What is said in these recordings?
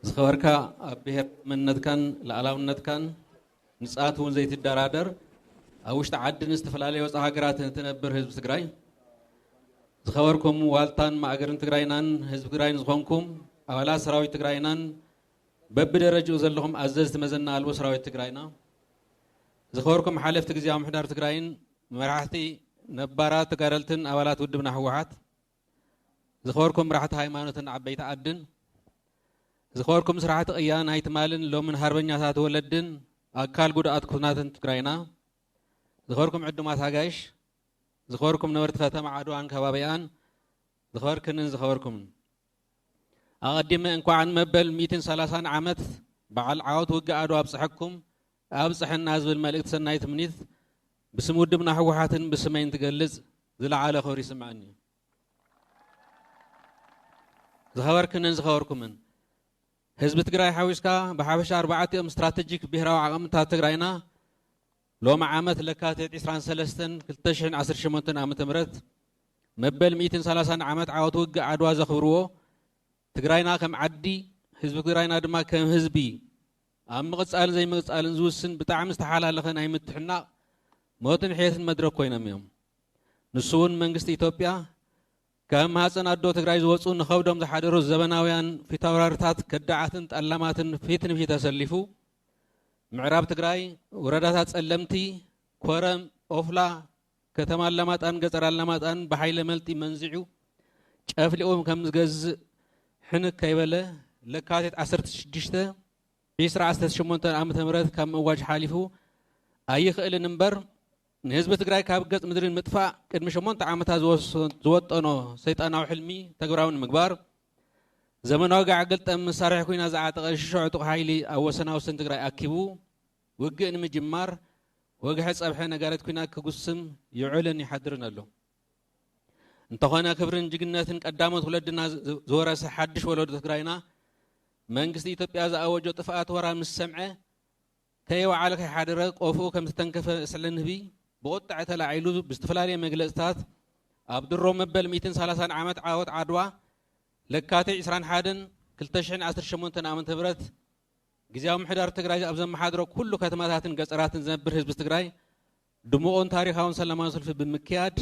ዝኸበርካ ኣብ ብሔር መንነትካን ሉዓላውነትካን ንጻት እውን ዘይትደራደር ኣብ ውሽጢ ዓድን ዝተፈላለየ ወጻኢ ሃገራትን እትነብር ህዝቢ ትግራይ፣ ዝኸበርኩም ዋልታን ማእገርን ትግራይናን ህዝቢ ትግራይን ዝኾንኩም ኣባላት ሰራዊት ትግራይናን በብደረጅኡ ዘለኹም ኣዘዝቲ መዘና ኣልቦ ሰራዊት ትግራይና፣ ዝኸበርኩም ሓለፍቲ ግዜ ምምሕዳር ትግራይን መራሕቲ ነባራት ተጋደልትን ኣባላት ውድብና ህወሓት፣ ዝኸበርኩም መራሕቲ ሃይማኖትን ዓበይቲ ዓድን፣ ዝኸበርኩም ስራሕቲ ቅያ ናይ ትማልን ሎምን ሃርበኛታት ወለድን ኣካል ጉድኣት ኩናትን ትግራይና፣ ዝኸበርኩም ዕዱማት ኣጋይሽ፣ ዝኸበርኩም ነበርቲ ከተማ ዓድዋን ከባቢኣን፣ ዝኸበርክንን ዝኸበርኩምን። ኣቐዲመ እንኳዕ ንመበል ሚእትን ሰላሳን ዓመት በዓል ዓወት ውግእ ዓድዋ ኣብፀሐኩም ኣብፀሐና ዝብል መልእክቲ ሰናይ ትምኒት ብስም ውድብና ህወሓትን ብስመይን ትገልጽ ዝለዓለ ክብሪ ይስምዐኒ። ዝኸበርክንን ዝኸበርኩምን፣ ህዝቢ ትግራይ ሓዊስካ ብሓፈሻ ኣርባዕቲኦም ስትራተጂክ ብሄራዊ ዓቕምታት ትግራይና ሎሚ ዓመት ለካቲት ዕስራን ሰለስተን ክልተ ሽሕን ዓሰርተ ሸሞንተን ዓመተ ምህረት መበል ሚእትን ሰላሳን ዓመት ዓወት ውግእ ዓድዋ ዘኽብርዎ፣ ትግራይና ከም ዓዲ፣ ህዝቢ ትግራይና ድማ ከም ህዝቢ ኣብ ምቕጻልን ዘይምቕጻልን ዝውስን ብጣዕሚ ዝተሓላለኸ ናይ ምትሕናቕ፣ ሞትን ሕየትን መድረክ ኮይኖም እዮም። ንሱ እውን መንግስቲ ኢትዮጵያ ካብ ማህፀን ኣዶ ትግራይ ዝወፁ ንኸብዶም ዝሓደሩ ዘበናውያን ፊታውራሪታት ከዳዓትን ጠላማትን ፊት ንፊት ኣሰሊፉ ምዕራብ ትግራይ ወረዳታት ጸለምቲ፣ ኮረም፣ ኦፍላ፣ ከተማ ኣላማጣን ገጠር ኣላማጣን ብሓይለ መልጢ መንዚዑ ጨፍሊቑ ከም ዝገዝእ ሕንክ ከይበለ ለካቲት ዓሰርተ ሽዱሽተ ዕስራ ዓሰርተ ሸሞንተ ዓመተ ምህረት ካብ ምእዋጅ ሓሊፉ ኣይኽእልን እምበር ንህዝቢ ትግራይ ካብ ገጽ ምድሪ ንምጥፋእ ቅድሚ ሸሞንተ ዓመታት ዝወሰ- ዝወጠኖ ሰይጣናዊ ሕልሚ ተግባራዊ ንምግባር ዘመናዊ ጋዕ ገልጠም መሳርሒ ኩናት ዝዓጠቐ ሽሾ ዕጡቕ ሓይሊ ኣብ ወሰናውሰን ትግራይ ኣኪቡ ውግእ ንምጅማር ወግሐ ጸብሐ ነጋሪት ኩናት ክጉስም ይውዕልን ይሓድርን ኣሎ። እንተኾነ ክብርን ጅግንነትን ቀዳሞት ወለድና ዝ- ዝወረሰ ሓድሽ ወለዶ ትግራይና መንግስቲ ኢትዮጵያ ዝኣወጆ ጥፍኣት ወራር ምስ ሰምዐ ከይወዓለ ከይሓደረ ቆፍኡ ከም ዝተንከፈ እስለ ንህቢ ብቁጥዐ ተላዒሉ ብዝተፈላለየ መግለፅታት ኣብ ድሮ መበል ሚእትን ሰላሳን ዓመት ዓወት ዓድዋ ለካቲት ዕስራን ሓደን ክልተ ሽሕን ዓሰርተ ሸሞንተን ዓመተ ምህረት ግዝያዊ ምሕዳር ትግራይ ኣብ ዘመሓድሮ ኩሉ ከተማታትን ገጠራትን ዝነብር ህዝቢ ትግራይ ድሙቕን ታሪኻውን ሰላማዊ ሰልፊ ብምክያድ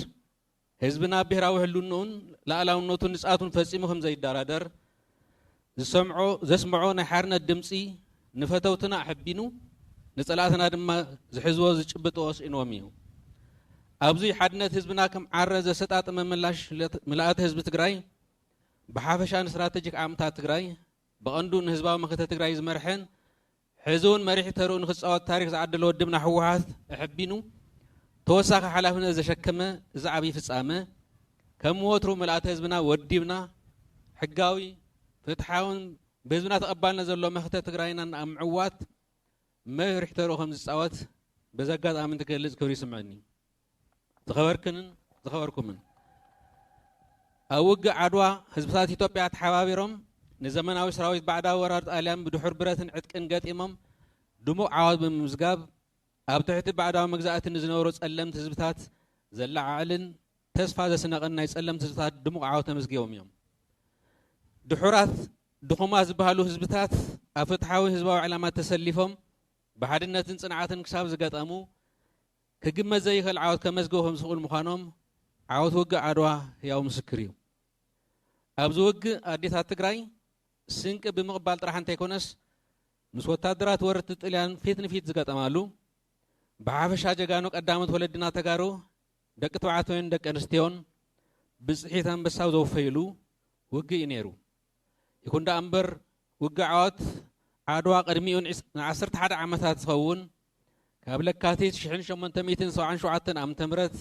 ህዝብና ብሄራዊ ህልውንኡን ሉዓላውነቱን ንፅኣቱን ፈፂሙ ከም ዘይደራደር ዝሰምዖ ዘስምዖ ናይ ሓርነት ድምፂ ንፈተውትና ኣሕቢኑ ንፀላእትና ድማ ዝሕዝዎ ዝጭብጥዎ ስኢንዎም እዩ። ኣብዚ ሓድነት ህዝብና ከም ዓረ ዘሰጣጥመ ምላሽ ምልኣተ ህዝቢ ትግራይ ብሓፈሻ ንስትራተጂክ ዓቕምታት ትግራይ ብቐንዱ ንህዝባዊ መኸተ ትግራይ ዝመርሐን ሕዚ እውን መሪሕ ተርኡ ንክፃወት ታሪክ ዝዓደለ ወድብና ህወሓት ኣሕቢኑ ተወሳኺ ሓላፍነት ዘሸከመ እዚ ዓብዪ ፍፃመ ከም ወትሩ ምልኣተ ህዝብና ወዲብና ሕጋዊ ፍትሓውን ብህዝብና ተቐባልነት ዘለዎ መኸተ ትግራይና ኣብ ምዕዋት መሪሕ ተርኡ ከም ዝፃወት በዚ ኣጋጣሚ እንትገልፅ ክብሪ ይስምዐኒ። ዝኸበርክንን ዝኸበርኩምን ኣብ ውግእ ዓድዋ ህዝብታት ኢትዮጵያ ተሓባቢሮም ንዘመናዊ ሰራዊት ባዕዳዊ ወራር ጣልያን ብድሑር ብረትን ዕጥቅን ገጢሞም ድሙቕ ዓወት ብምምዝጋብ ኣብ ትሕቲ ባዕዳዊ መግዛእቲ ንዝነበሩ ጸለምቲ ህዝብታት ዘለዓዕልን ተስፋ ዘስነቐን ናይ ጸለምቲ ህዝብታት ድሙቕ ዓወት ኣመዝጊቦም እዮም። ድሑራት ድኹማት ዝበሃሉ ህዝብታት ኣብ ፍትሓዊ ህዝባዊ ዕላማ ተሰሊፎም ብሓድነትን ጽንዓትን ክሳብ ዝገጠሙ ክግመት ዘይኽእል ዓወት ከመዝግቡ ከም ዝኽእሉ ምዃኖም ዓወት ውግእ ዓድዋ ህያው ምስክር እዩ። ኣብዚ ውግእ ኣዴታት ትግራይ ስንቂ ብምቕባል ጥራሕ እንተይኮነስ ምስ ወታደራት ወረርቲ ጥልያን ፊት ንፊት ዝገጠማሉ ብሓፈሻ ጀጋኑ ቀዳሞት ወለድና ተጋሩ ደቂ ተባዕትዮን ደቂ ኣንስትዮን ብፅሒት ኣንበሳው ዘውፈይሉ ውግእ እዩ ነይሩ። ይኹን ደኣ እምበር ውግእ ዓወት ዓድዋ ቅድሚኡ ንዓሰርተ ሓደ ዓመታት ዝኸውን ካብ ለካቲት ሽሕን ሸሞንተ ሚእትን ሰብዓን ሸውዓተን ዓመተ ምህረት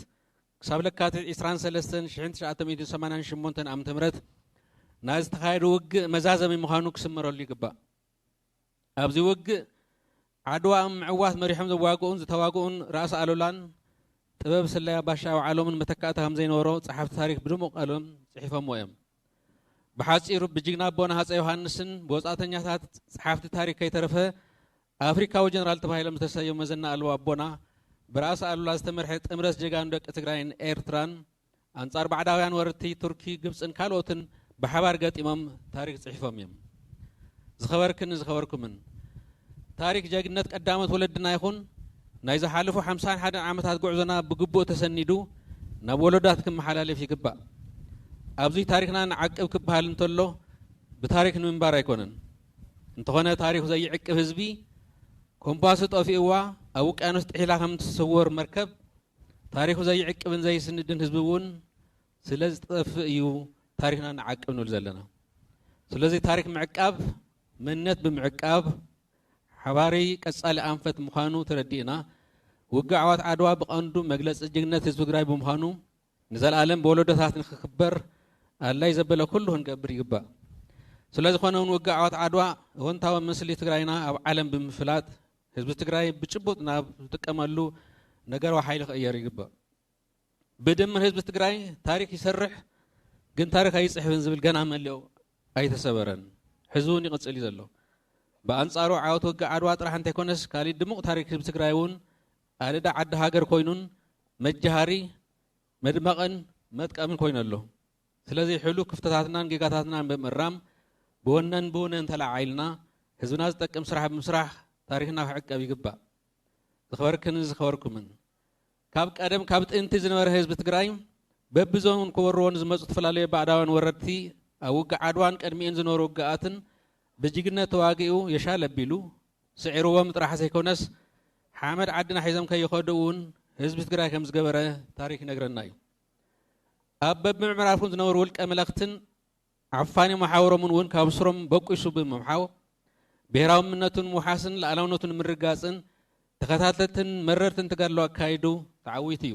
ክሳብ ለካቲት ዕስራን ሰለስተን ሽሕን ትሽዓተ ሚእትን ሰማንያን ሸሞንተን ዓመተ ምህረት ናይ ዝተኻየደ ውግእ መዛዘሚ ምዃኑ ክስመረሉ ይግባእ። ኣብዚ ውግእ ዓድዋ ኣብ ምዕዋት መሪሖም ዘዋግኡን ዝተዋግኡን ራእሲ ኣሉላን ጥበብ ስለያ ባሻ ኣውዓሎምን መተካእታ ከም ዘይነበሮ ጸሓፍቲ ታሪክ ብድሙቕ ቀለም ጽሒፎምዎ እዮም። ብሓጺሩ ብጅግና ኣቦና ሃጸይ ዮሃንስን ብወጻእተኛታት ጸሓፍቲ ታሪክ ከይተረፈ ኣፍሪካዊ ጀነራል ተባሂሎም ዝተሰየሙ መዘና ኣልቦ ኣቦና ብራእሲ ኣሉላ ዝተመርሐ ጥምረት ጀጋኑ ደቂ ትግራይን ኤርትራን ኣንጻር ባዕዳውያን ወረርቲ ቱርኪ፣ ግብጽን ካልኦትን ብሓባር ገጢሞም ታሪክ ጽሒፎም እዮም። ዝኸበርክን ዝኸበርኩምን፣ ታሪክ ጀግነት ቀዳሞት ወለድና ይኹን ናይ ዝሓለፉ ሓምሳን ሓደን ዓመታት ጉዕዞና ብግቡእ ተሰኒዱ ናብ ወለዶታት ክመሓላለፍ ይግባእ። ኣብዚ ታሪክና ንዓቅብ ክበሃል እንተሎ ብታሪክ ንምንባር ኣይኮነን። እንተኾነ ታሪኹ ዘይዕቅብ ህዝቢ ኮምፓሱ ጠፊእዋ ኣብ ውቅያኖስ ጥሒላ ከም ትስወር መርከብ ታሪኹ ዘይዕቅብን ዘይስንድን ህዝቢ እውን ስለ ዝጠፍእ እዩ ታሪክና ንዓቅብ ንብል ዘለና። ስለዚ ታሪክ ምዕቃብ መንነት ብምዕቃብ ሓባሪ ቀጻሊ ኣንፈት ምዃኑ ተረዲእና፣ ውግእ ዓዋት ዓድዋ ብቐንዱ መግለጺ ጅግነት ህዝቢ ትግራይ ብምዃኑ ንዘለኣለም ብወለዶታት ንክኽበር ኣድላይ ዘበለ ኩሉ ክንገብር ይግባእ። ስለዝኾነ እውን ውግእ ዓዋት ዓድዋ እወንታዊ ምስሊ ትግራይና ኣብ ዓለም ብምፍላጥ ህዝቢ ትግራይ ብጭቡጥ ናብ ዝጥቀመሉ ነገራዊ ሓይሊ ክቕየር ይግባእ። ብድምር ህዝቢ ትግራይ ታሪክ ይሰርሕ ግን ታሪክ ኣይፅሕፍን ዝብል ገና መሊኡ ኣይተሰበረን። ሕዚ እውን ይቕፅል እዩ ዘሎ። ብኣንፃሩ ዓወት ውግእ ዓድዋ ጥራሕ እንተይኮነስ ካሊእ ድሙቕ ታሪክ ህዝቢ ትግራይ እውን ኣደዳ ዓዲ ሃገር ኮይኑን መጃሃሪ መድመቕን መጥቀምን ኮይኑ ኣሎ። ስለዚ ሕሉፍ ክፍተታትናን ጌጋታትናን ብምእራም ብወነን ብውነን ተለዓዒልና ህዝብና ዝጠቅም ስራሕ ብምስራሕ ታሪክና ክዕቀብ ይግባእ። ዝኸበርክን ዝኸበርኩምን፣ ካብ ቀደም ካብ ጥንቲ ዝነበረ ህዝቢ ትግራይ በብዞኑን ክወርዎን ዝመፁ ዝተፈላለዩ ባዕዳውያን ወረድቲ ኣብ ውግእ ዓድዋን ቅድሚኡን ዝነበሩ ውግኣትን ብጅግነት ተዋጊኡ የሻል ኣቢሉ ስዒርዎም ጥራሕ ዘይኮነስ ሓመድ ዓድና ሒዞም ከይኸዱ እውን ህዝቢ ትግራይ ከም ዝገበረ ታሪክ ይነግረና እዩ። ኣብ በብምዕራፉን ዝነበሩ ውልቀ መለኽትን ዓፋኒ መሓውሮምን እውን ካብ ስሮም በቂሱ ብምምሓው ብሄራዊ መንነቱን ምውሓስን ሉዓላውነቱን ምርግጋፅን ተኸታተልትን መረርትን ተጋድሎ ኣካይዱ ተዓዊቱ እዩ።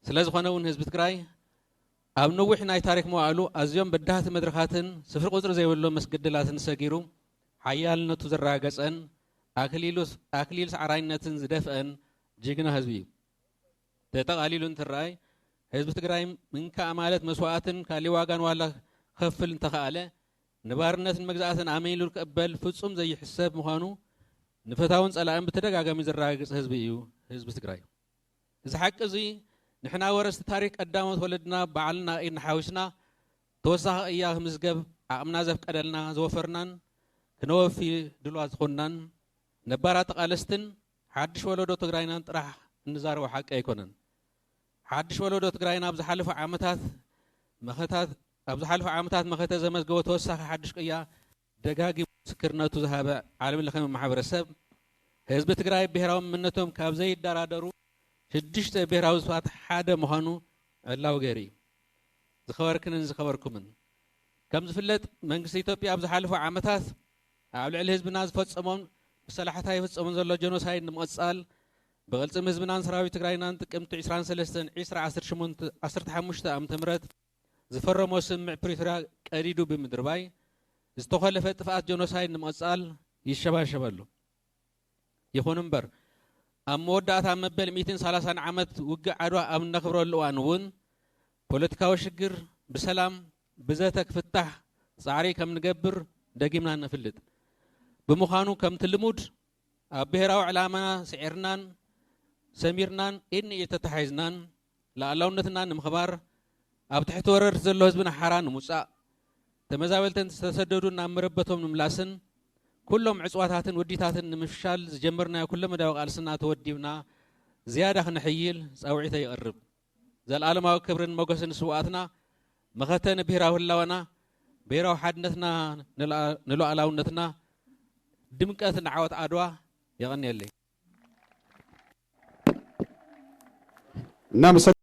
ስለዝኾነ እውን ህዝቢ ትግራይ ኣብ ነዊሕ ናይ ታሪክ መዋእሉ ኣዝዮም በዳህቲ መድረኻትን ስፍሪ ቁፅሪ ዘይብሎም መስገደላትን ሰጊሩ ሓያልነቱ ዘረጋገፀን ኣክሊሉ ኣክሊል ሰዓራይነትን ዝደፍአን ጅግና ህዝቢ እዩ። ተጠቓሊሉ እንትረኣይ ህዝቢ ትግራይ ምንካእ ማለት መስዋእትን ካሊእ ዋጋን ዋላ ክኸፍል እንተኸኣለ ንባርነትን መግዛእትን ኣመይሉ ክቕበል ፍፁም ዘይሕሰብ ምዃኑ ንፈታውን ፀላእን ብተደጋጋሚ ዘረጋግፅ ህዝቢ እዩ ህዝቢ ትግራይ። እዚ ሓቂ እዚ ንሕና ወረስቲ ታሪክ ቀዳሞት ወለድና ባዕልና ኢድና ሓዊስና ተወሳኺ ቅያ ክምዝገብ ዓቕምና ዘፍቀደልና ዝወፈርናን ክነወፊ ድልዋት ዝኾንናን ነባራት ተቓለስትን ሓድሽ ወለዶ ትግራይናን ጥራሕ እንዛረቦ ሓቂ ኣይኮነን። ሓድሽ ወለዶ ትግራይና ኣብ ዝሓለፉ ዓመታት መኸታት ኣብ ዝሓለፉ ዓመታት መኸተ ዘመዝገቦ ተወሳኺ ሓድሽ ቅያ ደጋጊሙ ምስክርነቱ ዝሃበ ዓለም ለኸ ማሕበረሰብ ህዝቢ ትግራይ ብሄራዊ መንነቶም ካብ ዘይደራደሩ ሽዱሽተ ብሄራዊ ህዝብታት ሓደ ምዃኑ ዕላዊ ገይሩ እዩ። ዝኸበርክንን ዝኸበርኩምን፣ ከም ዝፍለጥ መንግስቲ ኢትዮጵያ ኣብ ዝሓለፉ ዓመታት ኣብ ልዕሊ ህዝብና ዝፈጸሞን ብሰላሕታ ይፍጸሞን ዘሎ ጀኖሳይድ ንምቕጻል ብቕልጽም ህዝብናን ሰራዊት ትግራይናን ጥቅምቲ ዕስራን ሰለስተን ዕስራ ዓሰርተ ሸሞንተ ዓሰርተ ሓሙሽተ ዓመተ ምህረት ዝፈረሞ ስምምዕ ፕሪቶርያ ቀዲዱ ብምድርባይ ዝተኾለፈ ጥፍኣት ጀኖሳይድ ንምቕጻል ይሸባሸብ ኣሎ። ይኹን እምበር ኣብ መወዳእታ መበል ሚእትን ሰላሳን ዓመት ውግእ ዓድዋ ኣብ እነኽብረሉ እዋን እውን ፖለቲካዊ ሽግር ብሰላም ብዘተ ክፍታሕ ፃዕሪ ከም ንገብር ደጊምና ነፍልጥ። ብምዃኑ ከምቲ ልሙድ ኣብ ብሄራዊ ዕላማና ስዒርናን ሰሚርናን ኢድ ንኢድ ተተሓሒዝናን ሉዓላውነትና ንምኽባር ኣብ ትሕቲ ወረርቲ ዘሎ ህዝብና ሓራ ንምውፃእ ተመዛበልትን ዝተሰደዱ ናብ መረበቶም ንምምላስን ኩሎም ዕፅዋታትን ውዲታትን ንምፍሻል ዝጀመርናዮ ኩለመዳያዊ ቃልስና ተወዲብና ዝያዳ ክነሕይል ፃውዒተ ይቐርብ። ዘለኣለማዊ ክብርን ሞገስን ንስውኣትና፣ መኸተ ንብሄራዊ ህላወና፣ ብሄራዊ ሓድነትና፣ ንሉዓ- ንሉዓላውነትና፣ ድምቀት ንዓወት ዓድዋ። የቐንየለይ። እናመሰ-